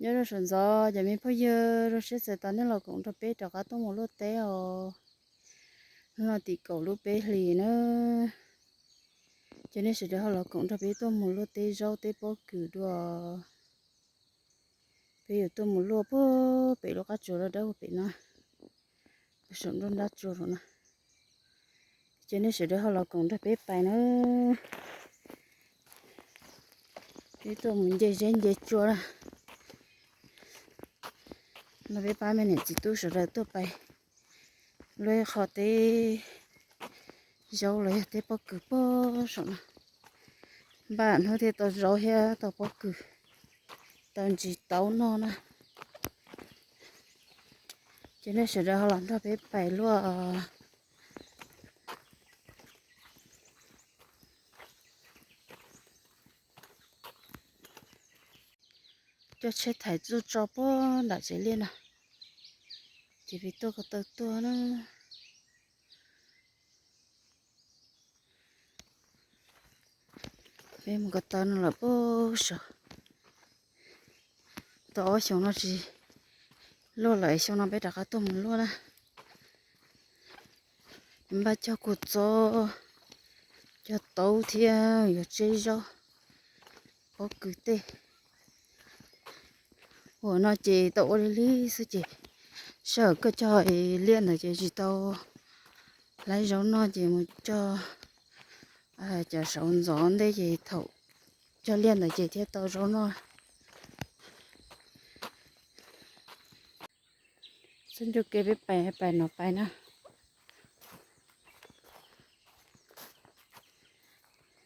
Nyob rau saum ntxov cov me phooj ywg, zoo siab txais tos nej los koom nrog peb rov qab tuaj mus luaj teb os. Hnub no tim kaum lub peb hlis na, ces nej sawv daws ho los koom nrog peb tuaj mus luaj teb zaub teb pob kws dua. Peb yuav tuaj mus luaj puag pem lub qab tsuas dawb dawb puag pem no, saum nruab nrab tsua no. Ces nej sawv daws ho los koom nrog peb pais na. Peb tuaj mus nce zeb nce tsua na. No peb pab me niam txiv tub sawv daws tuaj pais luaj qho teb zaub los yog teb pob kws puag saum no. Npaj hnub thiaj tau zaub thiab tau pob kws, tau ntsis taub noj na. Ces nej sawv daws ho los nrog peb pais luaj. Coj tsheb thaiv txuj tso puag nram tsev liaj no, ces peb tuaj ko taw tuaj na. Peb mus ko taw no lawm puag saum. Tau ob xyoos no tsis luaj lawm, xyoo no peb rov qab tuaj mus luaj na. Npaj cog kua txob, cog taub thiab yuav tseb zaub, pob kws tej. Ua no ces tau ua li li xwb ces sij hawm koj cog liaj ntawd ces tsis tau laib zaub noj ces mus cog cov saud ntxov ntej ces thaum cog liaj ntawd ces thiaj tau zaub noj. Xub ncua kev peb pais pais no pais na.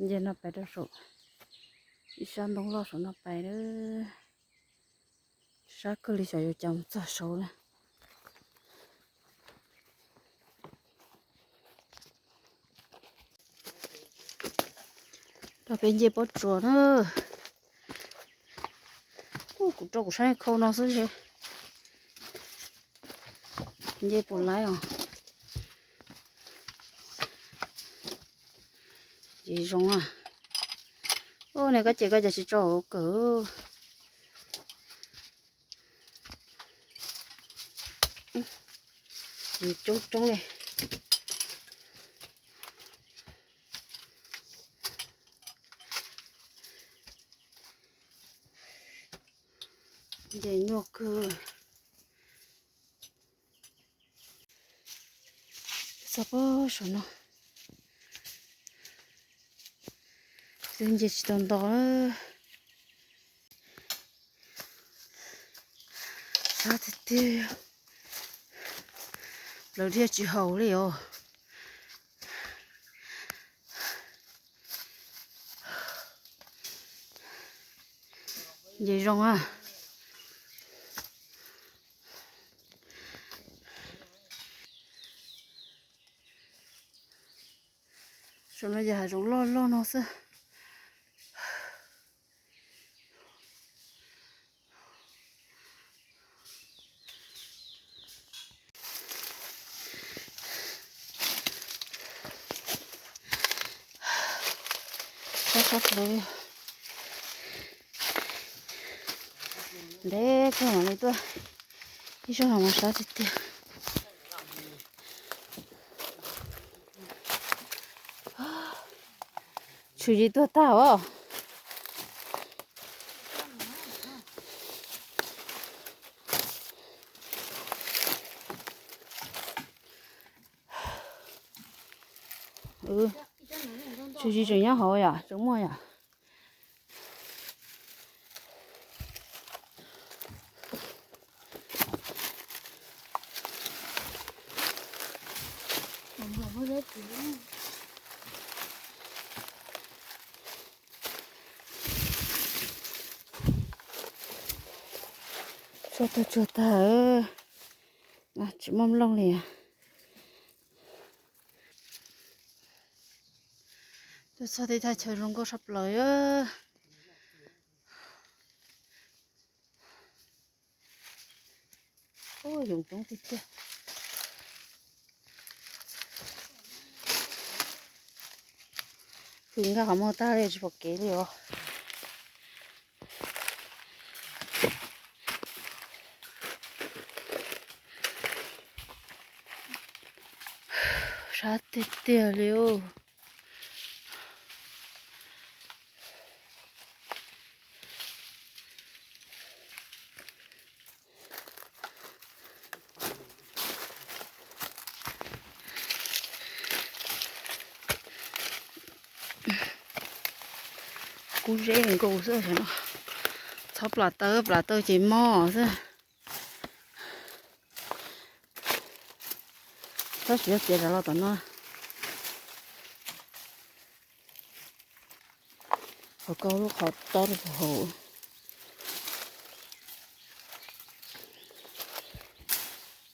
Nce no pais rau saum ib sab ntoo loj saum no pais. Sab kawg li, xyov yuav cas mus txog saud na. Rau peb nce pob tsuas na. Kuv rau kuv sab khau no xwb. Nce puas laib os. Ces zoo a. Ua ne koj ces koj cas tsis tso hauv kawm. Ces coob coob li. Nce nyuaj kawg. Txog pob saum no, twb nce tsis tau nto. Sab tiag tiag, plaws dhia tsis haum li os. Nce zoo a. Saum no yog hav zoov loj loj no xwb. Sab sab plaws. Ntev kawg mam li tuaj. Ib zaug no mas sab tiag tiag. Tshwm sim tuag tag os. Tshwm sim tseem nyob hauv yom, tseem muaj yom. Tsuag tag tsuag tag, tsis muaj nplooj li. Tuaj txog tej thaj chaw zoo nkauj sab plaws. Yoov coob tiag tiag. Hwm nkag qhov muag tag li tsis pom kev li os. Qab tiag tiag li os. Kub zeb nkaus xwb no. Txhob plam taw, plam taw ces mob xwb. Tab sis yog tias rov los tom no, qhov koj lub qhov tob rau hauv.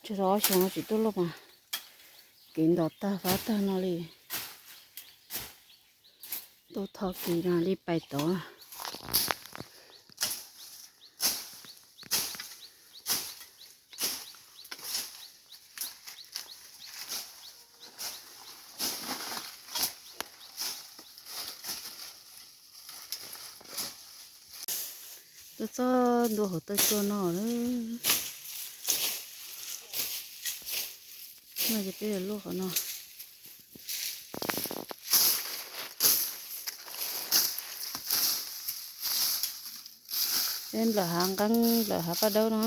Tsis tau ob xyoos no tsis tuaj luaj mas kev ntos tag fab tag no li. Tuaj tho kis no li pais tod. Txog txog ntua hauv taw tsua no lawm. No ces peb yuav luaj qhov no. Peb nplawm hav nqeeb, nplawm hav paj dawb no.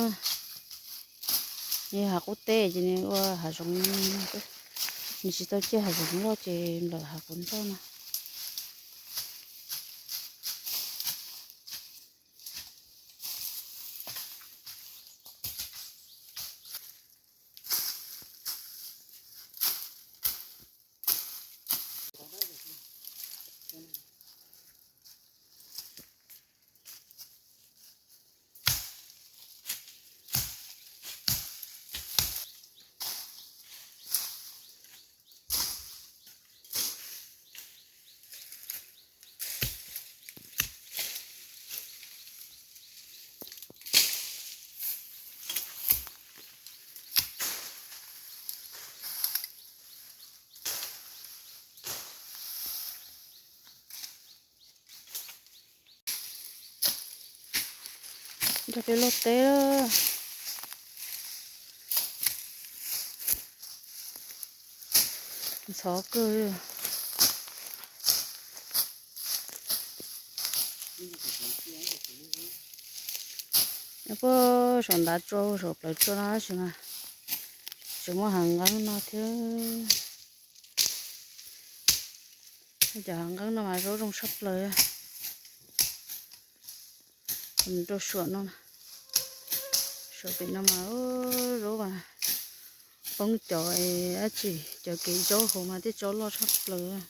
Nws hav qub teb ces nws ua hav zoov, nws tsis tau ciaj hav zoov loj ces nplawm hav qub ntoj no. Nrog peb luaj teb. Ntxhov kawg. Puag saum ntav tsua, saum plawv tsua no tab sis mas tseem muaj hav nqeeb no thiab. Cov hav nqeeb no mas zaub zoo tshaj plaws. Mus rau suam no, suam pem no mas zaub mas poob cov dab tsi, cov kev zaub hauv mas tej tsob loj tshaj plaws.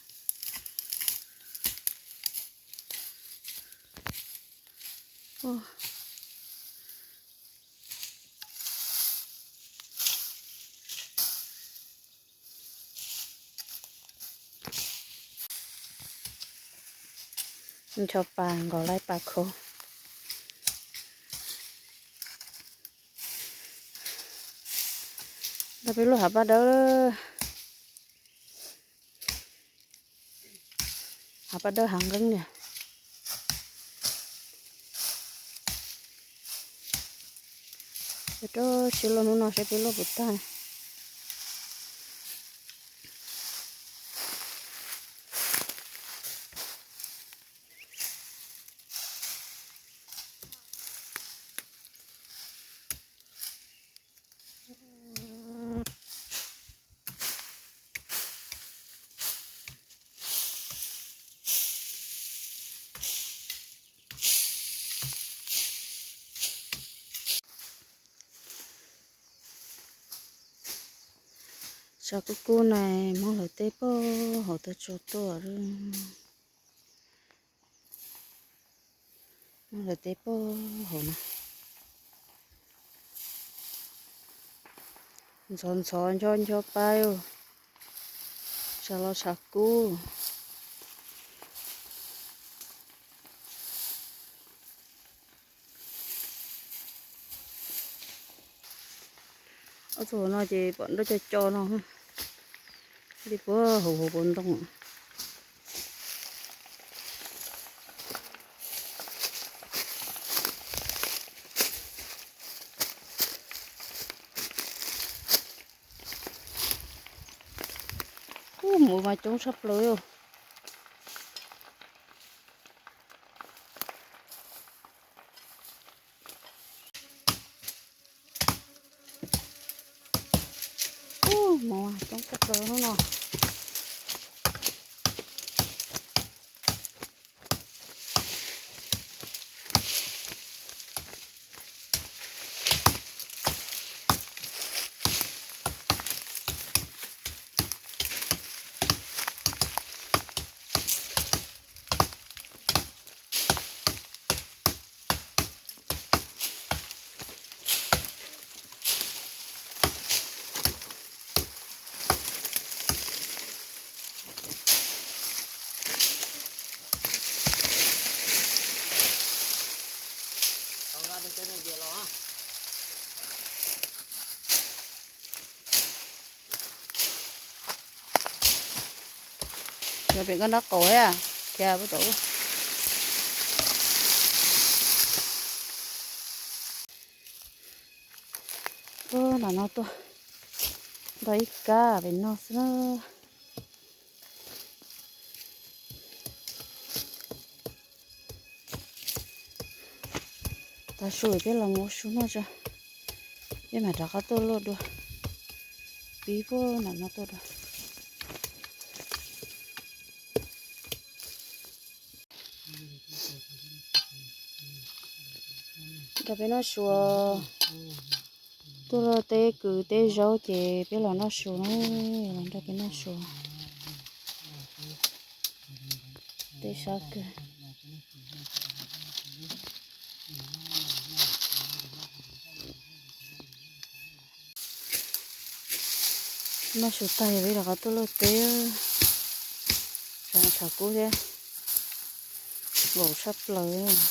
Ncho pas nkaus laib pas khau. Ntawm peb lub hav paj dawb, hav paj dawb hav nqeeb niag. Rau siab luaj hnub no saib peb luaj puas tag. Tshav kub kub na, muab lawv teb puag hauv tag tsuag tuaj. Muab lawv teb puag hauv na. Ntxhov ntxhov ncho ncho pab, tshav los tshav kub. Ob tug no ces pom nroj co co no, li puag hauv hauv paus ntoo. Mas coob tshaj plaws. Ub, mov coob tshaj plaws hnub no. Yog pem koj nrab qaum thiab, khiav puag tom ub. Ub, nram no tuaj ntau ib kab pem no xwb na. Tav su peb los mus ua su noj tso, peb mam rov qab tuaj luaj dua. Pib puag nram no tuaj dua. Nrog peb noj su, tuaj luaj teb kwv teb zaub ces peb los noj su na, los nrog peb noj su. Teb sab kawg. Noj su tag yog peb rov qab tuaj luaj teb, tshav kub thiab, nkaum tshaj plaws.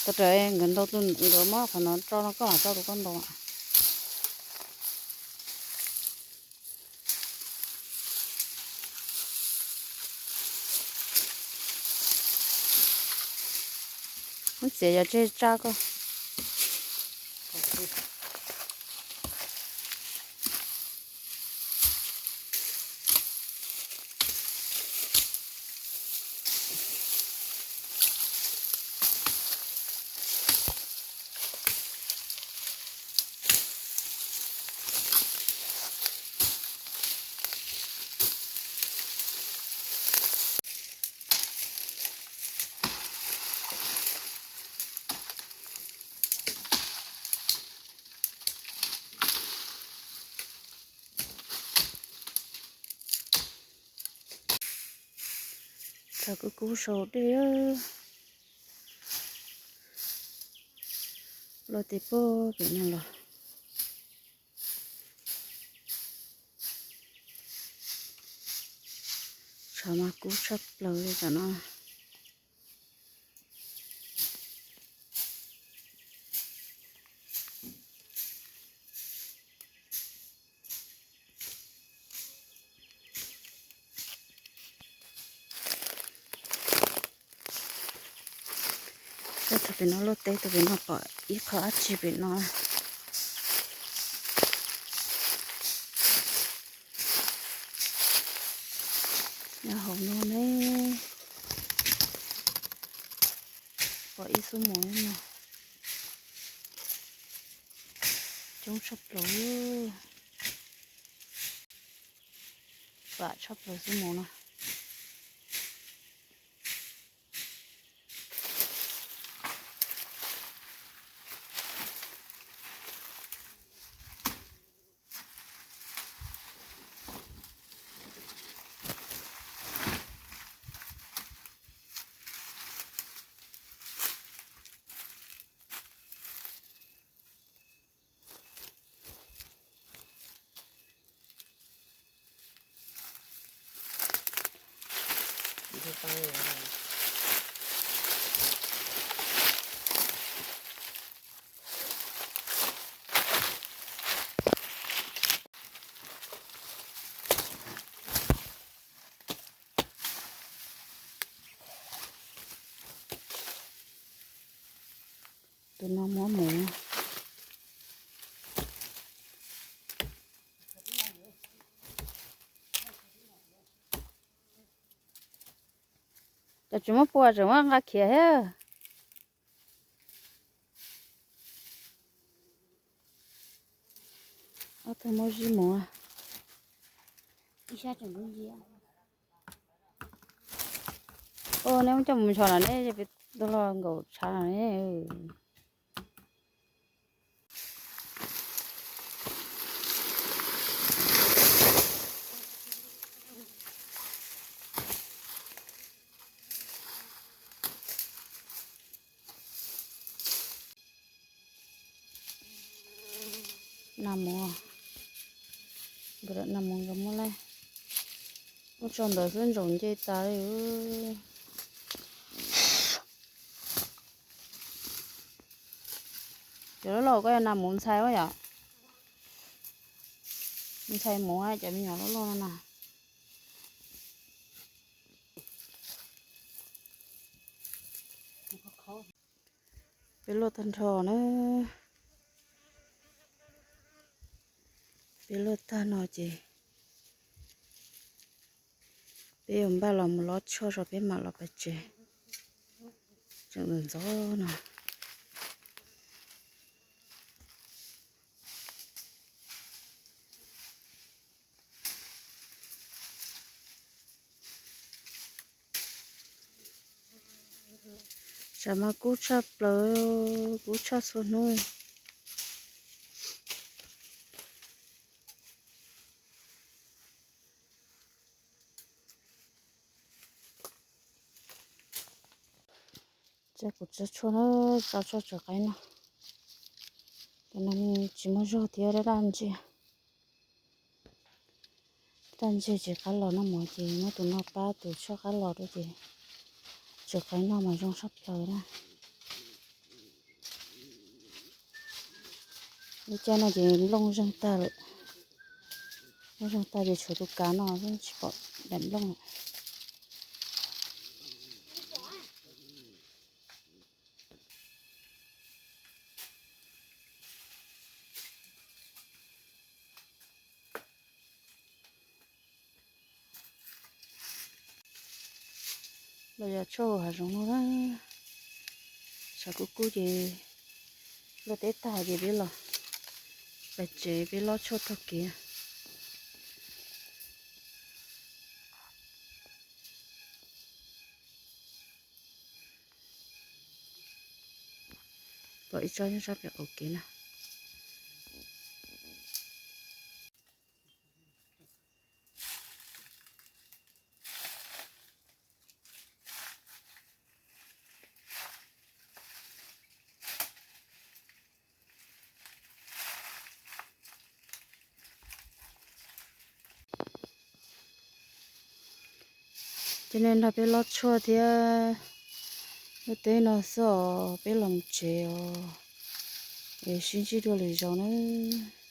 Tau raws nkawd ntau tus nkawd muab qhov no tso no, koj mam tso tus koj ntau. Muab txiav yog tseg tsa koj. Tshav kub kub saum dej. Luaj teb puag pem no los. Tshav mas kub tshaj plaws li tam no. Thaum pem no luaj teb, thaum pem no pom ib qho dab tsi pem no. Nyob hauv no ne, pom ib xub mus no, coob tshaj plaws, vam tshaj plaws xub mus no. No muab mus. Cov tsis muab pua tseem muab nqa khiav thiab. Ob tug muab zij mus. Ua neb muab coj mus nchos no neb peb tug los nkaum tshav no ne. Nas mus, nkawd nas mus nkawd muab laij, muab tso ntawd xwb ntsaum nce tas li. Cov loj loj koj yog nas mus ntxhais ua yom? Ntxhais mus cov me nyuam loj loj no na. Peb luaj tag nrho na. Peb luaj tag no ces peb yuav npaj los mus lob tshuaj tso peb mam los pem tsev. Tseem ntxov ntxov no. Tsam mas kub tshaj plaws, kub tshaj txhua hnub. Tsa kuv tsa tshuaj na, tsa tshuaj tso qaib no. Cov no tsis muaj zog thiab, daj ntseg. Daj ntseg tsis qab los noj mov ces muab tus no pab tus tshuaj qab los rau ces tso qaib noj mas zoo tshaj plaws na. Lub caij no ces nplooj zeeg tag lawm. Nplooj zeeg tag ces tshuav tus kav no xwb tsis pom daim nplooj lawm. Los yog tshuaj hav zoov no na, tshav kub kub ces luaj teb tag ces peb los pem tsev peb lob tshuaj taug kev. Pom ib tsob nyob sab pem qaum kev na. Ces nej nrog peb lob tshuaj thiab lub teb no xwb os, peb los mus tsev os. Es sib ntsib dua lwm zaus nawb.